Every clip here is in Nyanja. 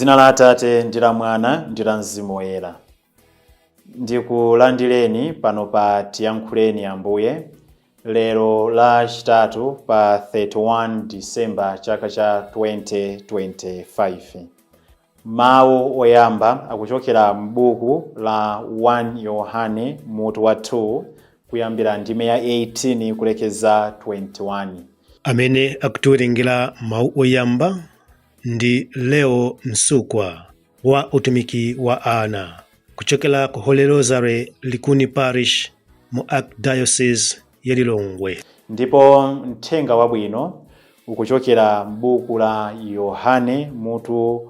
M'dzina la Atate ndi la Mwana ndi la Mzimu Woyera. Ndikulandireni pano pa Tiyankhuleni Ambuye lero Lachitatu pa 31 December chaka cha 2025. Mawu oyamba akuchokera m'buku la 1 Yohane mutu wa 2 kuyambira ndime ya 18 kulekeza 21. Amene akutiwerengera mawu oyamba ndi Leo Msukwa wa utumiki wa ana kuchokera ku Holy Rosary Likuni Parish mu Archdiocese ya Lilongwe. Ndipo mthenga wabwino ukuchokera m'buku la Yohane mutu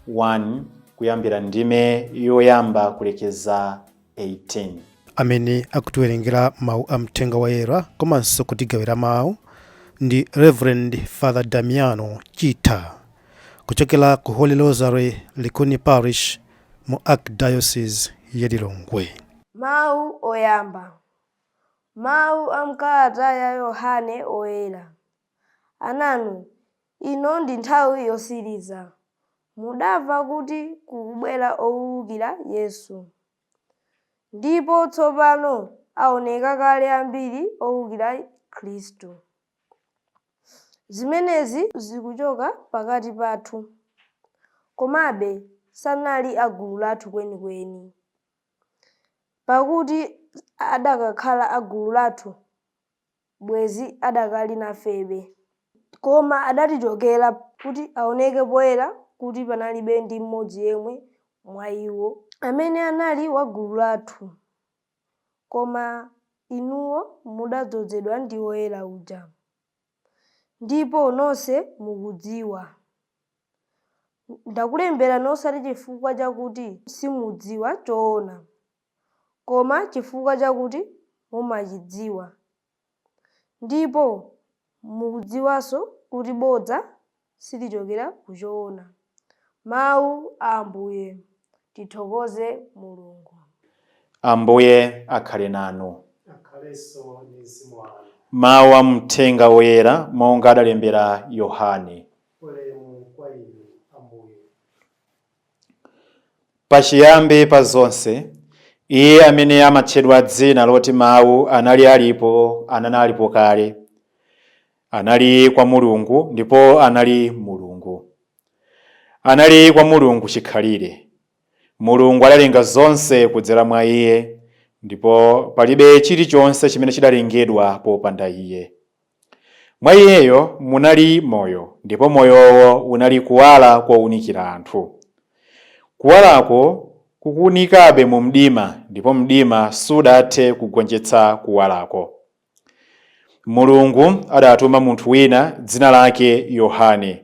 1 kuyambira ndime yoyamba kulekeza 18. Amene akutiwerengera mawu a mthenga woyera komanso kutigawira mawu ndi Reverend Father Damiano Chitha kuchokera ku Holy Rosary Likuni Parish mu Archdiocese ya Lilongwe. Mawu oyamba. Mawu a m'kalata ya Yohane Oyera. Ananu, ino ndi nthawi yotsiriza. Mudamva kuti kukubwera owukira Yesu. Ndipo tsopano aoneka kale ambiri owukira Khristu. Zimenezi zikuchoka pakati pathu. Komabe sanali a gulu lathu kwenikweni. Pakuti adakakhala a gulu lathu, bwenzi adakali nafebe. Koma adatichokera kuti aoneke poyera kuti panalibe ndi mmodzi yemwe mwa iwo amene anali wa gulu lathu. Koma inuwo mudadzozedwa ndi Woyera uja, ndipo nonse mukudziwa. Ndakulemberani osati chifukwa chakuti simudziwa choona, koma chifukwa chakuti mumachidziwa, ndipo mukudziwanso kuti bodza silichokera ku choona. Mawu a Ambuye. Tithokoze Mulungu. Ambuye akhale nanu. Akhalenso ndi mzimu wanu. Mawu a mthenga woyera monga adalembera Yohane. Ulemu kwa inu, Ambuye. Pachiyambi pa zonse, iye amene amatchedwa dzina loti Mawu anali alipo, analipo kale. Anali kwa Mulungu ndipo anali Mulungu. Anali kwa Mulungu chikhalire. Mulungu adalenga zonse kudzera mwa iye, ndipo palibe chilichonse chimene chidalengedwa popanda iye. Mwa iyeyo munali moyo, ndipo moyowo unali kuwala kowunikira anthu. Kuwalako kukuwunikabe mu mdima, ndipo mdima sudathe kugonjetsa kuwalako. Mulungu adatuma munthu wina dzina lake Yohane.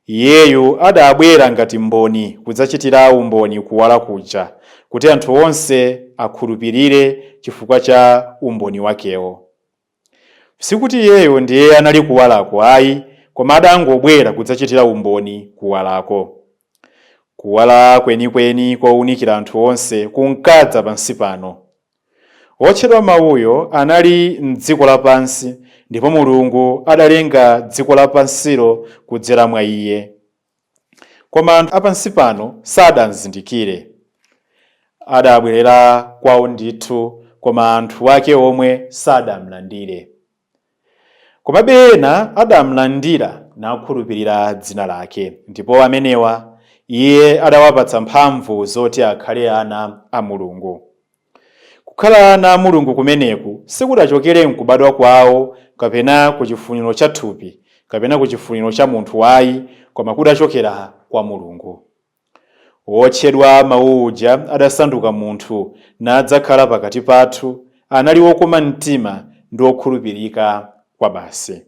Iyeyu adabwera ngati mboni kudzachitira umboni kuwala kuja, kuti anthu onse akhulupirire chifukwa cha umboni wakewo. Sikuti iyeyo ndiye anali kuwalako ayi, koma adangobwera kudzachitira umboni kuwalako. Kuwala kwenikweni kowunikira anthu onse kunkadza pansi pano. Wotchedwa Mawuyo anali m'dziko lapansi, ndipo Mulungu adalenga dziko lapansilo kudzera mwa iye. Koma anthu apansi pano sadamzindikire. Adabwerera kwawo ndithu, koma anthu ake omwe sadamlandire. Komabe ena adamlandira nakhulupirira dzina lake, ndipo amenewa iye adawapatsa mphamvu zoti akhale ana a Mulungu. Kukhala ana a Mulungu kumeneku sikudachokere m'kubadwa kwawo kapena ku chifuniro cha thupi kapena ku chifuniro cha munthu ayi, koma kudachokera kwa Mulungu. Wotchedwa Mawu uja adasanduka munthu nadzakhala pakati pathu, anali wokoma mtima ndi wokhulupirika kwabasi.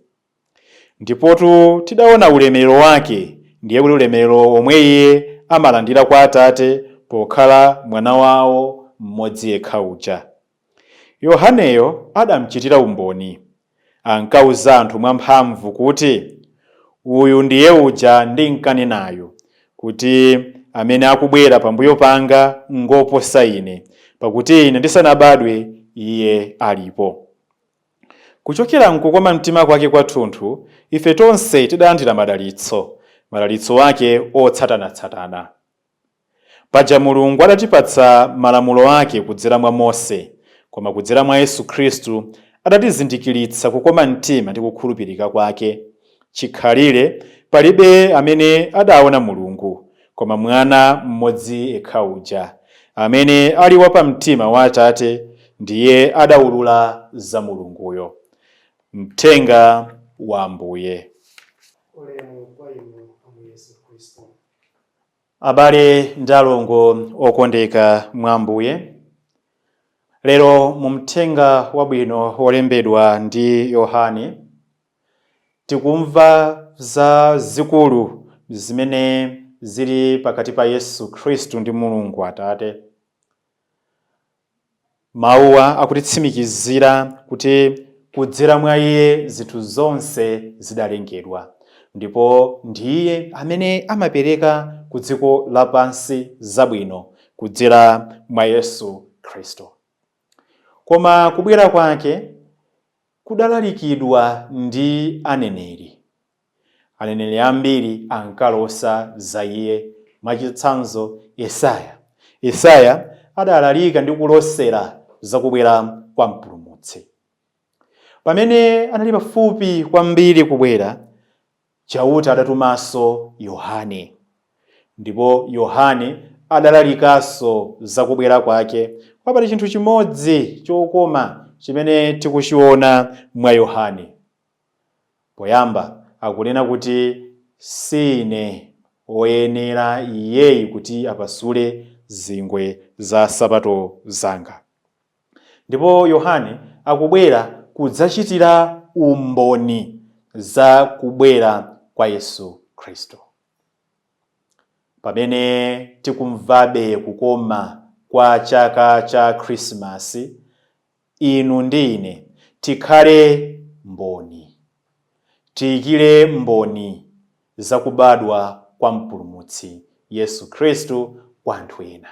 Ndipotu tidaona ulemerero wake, ndiye kuti ulemerero omwe iye amalandira kwa Atate pokhala mwana wawo mmodzi yekha uja. Yohaneyo adamchitira umboni. Ankauza anthu mwamphamvu kuti, Uyu ndiye uja ndinkanenayu, kuti amene akubwera pambuyo panga ngoposa ine, pakuti ine ndisanabadwe iye alipo. Kuchokera mkukoma mtima kwake kwathunthu, ife tonse tidalandira madalitso, Madalitso ake otsatanatsatana. Paja Mulungu adatipatsa malamulo ake kudzera mwa Mose, koma kudzera mwa Yesu Khristu adatizindikiritsa kukoma mtima ndi kukhulupirika kwake. Chikhalire palibe amene adaona Mulungu, koma Mwana mmodzi yekha uja, amene ali wapamtima wa Atate, ndiye adawulula za Mulunguyo. Mthenga wa Ambuye. Ulemu kwa inu, Ambuye Yesu Khristu. Abale ndi alongo okondeka mwa Ambuye, lero mu mthenga wabwino wolembedwa ndi Yohane tikumva za zikulu zimene zili pakati pa Yesu Khristu ndi Mulungu Atate. Mawuwa akutitsimikizira kuti kudzera mwa Iye zinthu zonse zidalengedwa, ndipo ndiye amene amapereka ku dziko lapansi zabwino kudzera mwa Yesu Khristu. Koma kubwera kwake kudalalikidwa ndi aneneri. Aneneri ambiri ankalosa za Iye. Mwachitsanzo, Yesaya. Yesaya adalalika ndi kulosera za kubwera kwa Mpulumutsi. Pamene anali pafupi kwambiri kubwera, Chauta adatumanso Yohane, ndipo Yohane adalalikanso za kubwera kwake. Pali chinthu chimodzi chokoma chimene tikuchiona mwa Yohane. Poyamba akunena kuti sine woyenera iyeyi kuti apasule zingwe za nsapato zanga. Ndipo Yohane akubwera kudzachitira umboni za kubwera kwa Yesu Khristu. Pamene tikumvabe kukoma kwa chaka cha Khrisimasi, inu ndi ine tikhale mboni, tiyikire mboni zakubadwa kwa Mpulumutsi Yesu Khristu kwa anthu ena.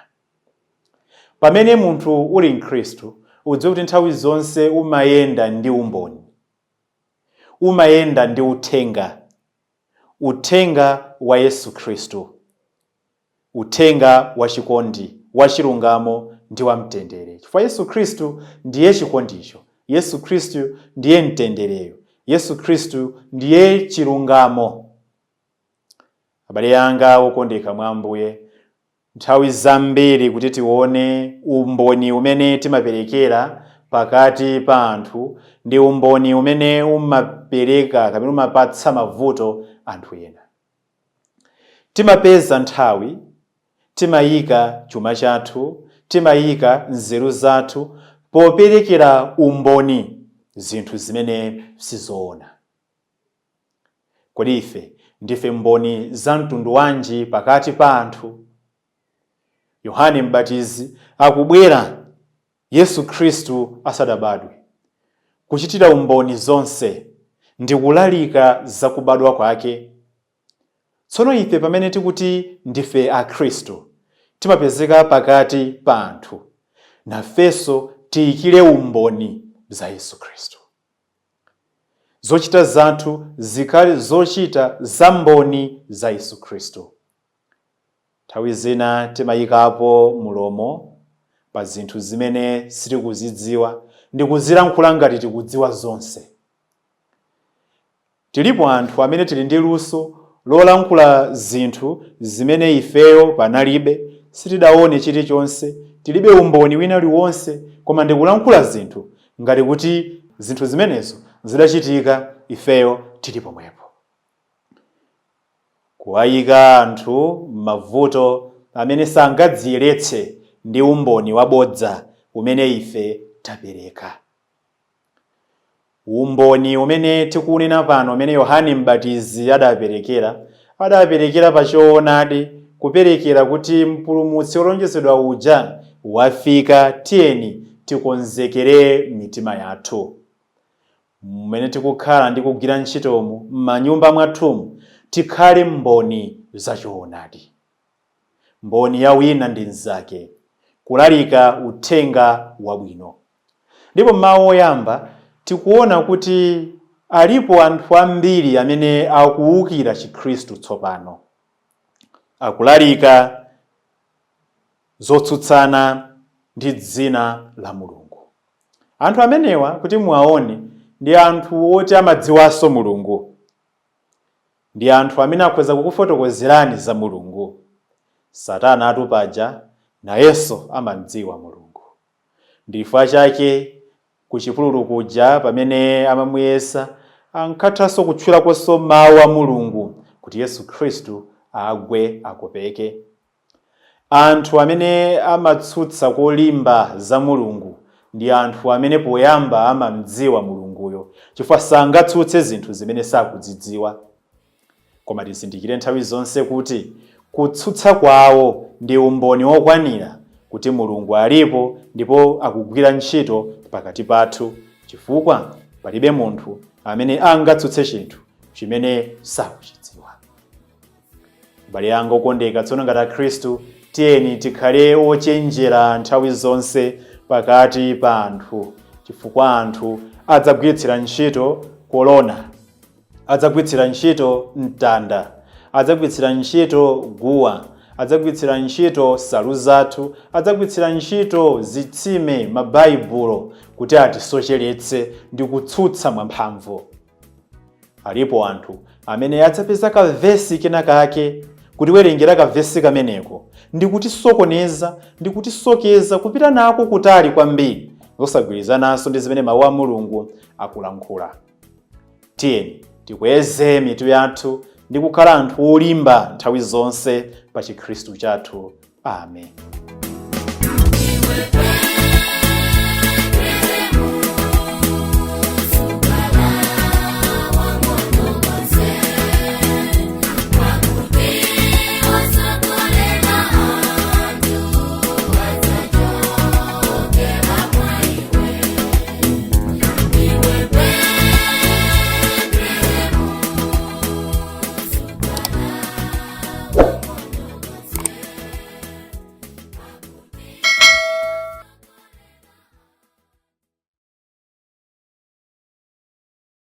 Pamene munthu uli Mkhristu, udziwe kuti nthawi zonse umayenda ndi umboni, umayenda ndi uthenga, uthenga wa Yesu Khristu, uthenga wa chikondi, wa chilungamo ndi wa mtendere. Chifukwa Yesu Khristu ndiye chikondicho, Yesu Khristu ndiye mtendereyo, Yesu Khristu ndiye chilungamo. Abale anga okondeka mwa Ambuye, nthawi zambiri kuti tione umboni umene timaperekera pakati pa anthu ndi umboni umene umapereka kapena umapatsa mavuto anthu ena. Timapeza nthawi, timayika chuma chathu, timayika nzeru zathu poperekera umboni zinthu zimene sizoona. Kodi ife ndife mboni za mtundu wanji pakati pa anthu? Yohane Mbatizi akubwera Yesu Khristu asadabadwe, kuchitira umboni zonse ndi kulalika zakubadwa kwake. Tsono ife pamene tikuti ndife Akhristu, timapezeka pakati pa anthu, nafenso tiyikire umboni za Yesu Khristu. Zochita zathu zikhale zochita za mboni za Yesu Khristu. Nthawi zina timayikapo mulomo pa zinthu zimene sitikuzidziwa ndi kuzilankhula ngati tikudziwa zonse. Tilipo anthu amene tili ndi luso lolankhula zinthu zimene ifeyo panalibe, sitidaone chilichonse, tilibe umboni wina uliwonse, koma ndikulankhula zinthu ngati kuti zinthu zimenezo zidachitika ifeyo tili pomwepo. Kuwayika anthu m'mavuto amene sangadziyeretse ndi umboni wabodza umene ife tapereka. Umboni umene tikunena pano, umene Yohane Mbatizi adaperekera pa choonadi, kuperekera kuti Mpulumutsi wolonjezedwa uja wafika, tiyeni tikonzekere mitima yathu. Mmene tikukhala ndi kugwira ntchitomu m'manyumba mwathumu, tikhale mboni za choonadi, mboni ya wina ndi mnzake, kulalika uthenga wabwino. Ndipo mawu oyamba tikuona kuti Alipo anthu ambiri amene akuwukira Chikhristu tsopano, akulalika zotsutsana ndi dzina la Mulungu. Anthu amenewa, kuti muwaone, ndi anthu oti amadziwanso Mulungu, ndi anthu amene akhoza kukufotokozerani za Mulungu. Satana atupaja nayenso amadziwa Mulungu. Ndifukwa chake ku chipululu kuja, pamene amamuyesa, ankathanso kutchulakonso mawu a Mulungu kuti Yesu Khristu agwe akopeke. Anthu amene amatsutsa kolimba za Mulungu ndi anthu amene poyamba amamdziwa Mulunguyo, chifukwa sangatsutse zinthu zimene sakuzidziwa. Koma tizindikire nthawi zonse kuti kutsutsa kwawo ndi umboni wokwanira kuti Mulungu alipo ndipo akugwira ntchito pakati pathu, chifukwa palibe munthu amene angatsutse chinthu chimene sakuchidziwa. Abale anga okondeka, tsono ngati Akhristu, tiyeni tikhale ochenjera nthawi zonse pakati pa anthu, chifukwa anthu adzagwiritsira ntchito kolona, adzagwiritsira ntchito mtanda, adzagwiritsira ntchito guwa, adzagwiritsira ntchito nsalu zathu, adzagwiritsira ntchito zitsime, mabaibulo, kuti atisocheretse ndi kutsutsa mwamphamvu. Alipo anthu amene adzapeza kavesi kena kake, kutiwerengera kavesi kameneko ndi kutisokoneza ndi kutisokeza kupita nako kutali kwambiri, zosagwirizananso ndi zimene mawu a Mulungu akulankhula. Tiyeni tikweze mitu yathu ndi kukhala anthu olimba nthawi zonse pa Chikhristu chathu. Amen.